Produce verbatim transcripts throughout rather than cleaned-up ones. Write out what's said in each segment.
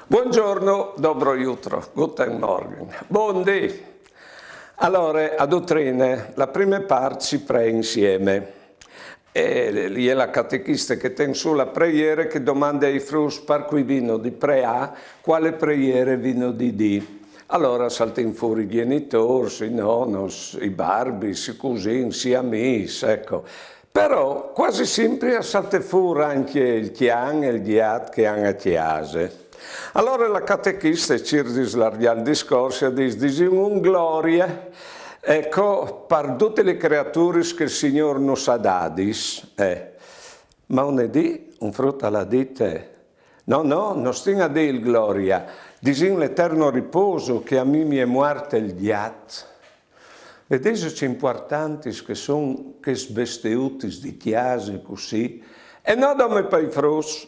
Buongiorno, dobro jutro, guten Morgen. Bundì. Alore, a dutrine, la prime part si pree insieme. E je la catechiste che ten su la preiere che domande ai fruts par cui vino di preâ, quale preiere vino di dî. Alore saltin fûr i gjenitôrs, i nonos, i barbis, i cusins, i amîs, eco. Però cuasi simpri al salte fûr ancje il cjan e il gjat che a àn a cjase. Alore la catechiste, cîr di slargjâ il discors, e a dîs: disìn un glorie, eco, par dutis lis creaturis che il Signôr nus à dadis. Eh. Ma une dì un frut al à dite: no, no, no stin a dî il glorie, disìn l'eterno riposo che a mi mi è muart il gjat. Vedêso ce impuartantis che a son chês besteutis di cjase cussì? E no dome pai fruts,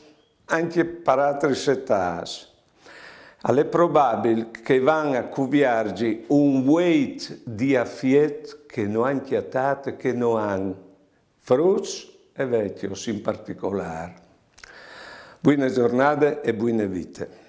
ancje par altris etâts. Al è probabil che a van a cuvierzi un vueit di afiet che no àn cjatât e che no àn, fruts e vecjos in particolâr. Buine zornade e buine vite.